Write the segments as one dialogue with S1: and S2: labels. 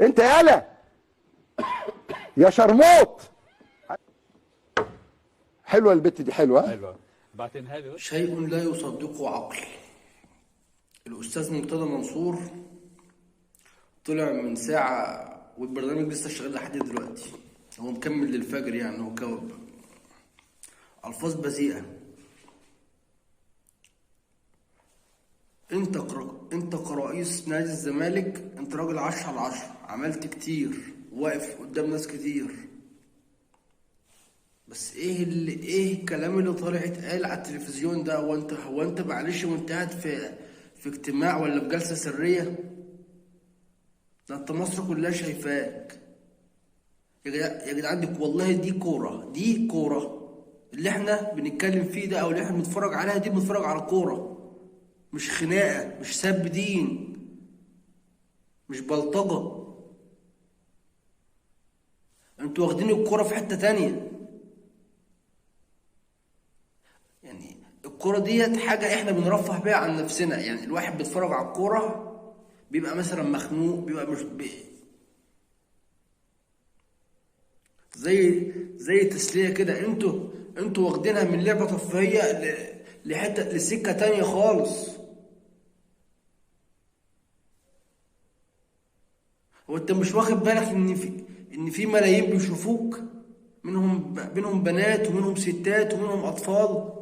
S1: انت يالا يا شرموط. حلوة البت دي، حلوة
S2: حلوة. بعتينها لي.
S3: شيء لا يصدقه عقل. الاستاذ مرتضى منصور طلع من ساعة والبرنامج لسه شغال لحد دلوقتي، هو مكمل للفجر يعني. هو كوب الفاظ بذيئة. انت كرئيس نادي الزمالك انت راجل 10 على 10، عملت كتير، واقف قدام ناس كتير، بس ايه اللي ايه الكلام اللي طالع اتقال على التلفزيون ده؟ هو انت معلش، وانت قاعد في اجتماع ولا في جلسة سرية؟ ده انت مصر كلها شايفاك يا جدعان. دي والله دي كورة، دي كورة اللي احنا بنتكلم فيه ده او اللي احنا بنتفرج عليها دي، بنتفرج على كورة، مش خناقة، مش سب دين، مش بلطجة. انتوا واخدين الكورة في حتة تانية. يعني الكورة ديت حاجة احنا بنرفه بيها عن نفسنا. يعني الواحد بيتفرج على الكورة بيبقى مثلا مخنوق، بيبقى مش زي تسلية كده. انتوا واخدينها من لعبة ترفيهية لحتة، لسكة تانية خالص. هو انت مش واخد بالك ان في ملايين بيشوفوك، منهم بنات ومنهم ستات ومنهم اطفال.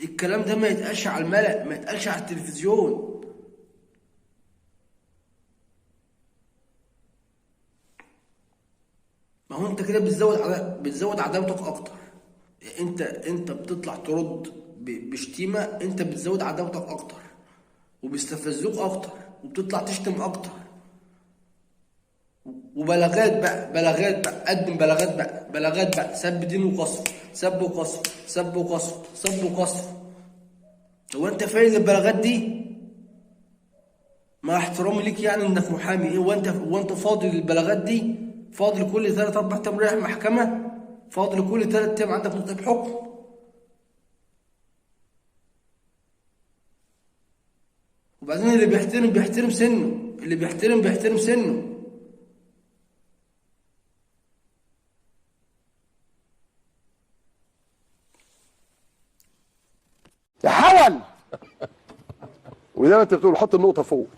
S3: الكلام ده ما يتقالش على الملأ، ما يتقالش على التلفزيون. ما هو انت كده بتزود عداوتك اكتر. انت بتطلع ترد بشتيمه، انت بتزود عداوتك اكتر وبيستفزوك اكتر وبتطلع تشتم اكتر. وبلاغات بقى، بلاغات بقى، قدم بلاغات بقى، بلاغات بقى، سب دين وقصف، سب وقصف، سب وقصف، سب وقصف. هو انت فايز البلاغات دي؟ مع احترامي ليك يعني انك محامي، ايه هو انت فاضي للبلاغات دي؟ فاضل كل 3 4 ايام رايح محكمة؟ فاضل كل 3 ايام عندك نقطة حكم؟ وبعدين اللي بيحترم بيحترم سنة، اللي بيحترم بيحترم سنة.
S1: يا حول. وزي ما انت بتقول حط النقطة فوق.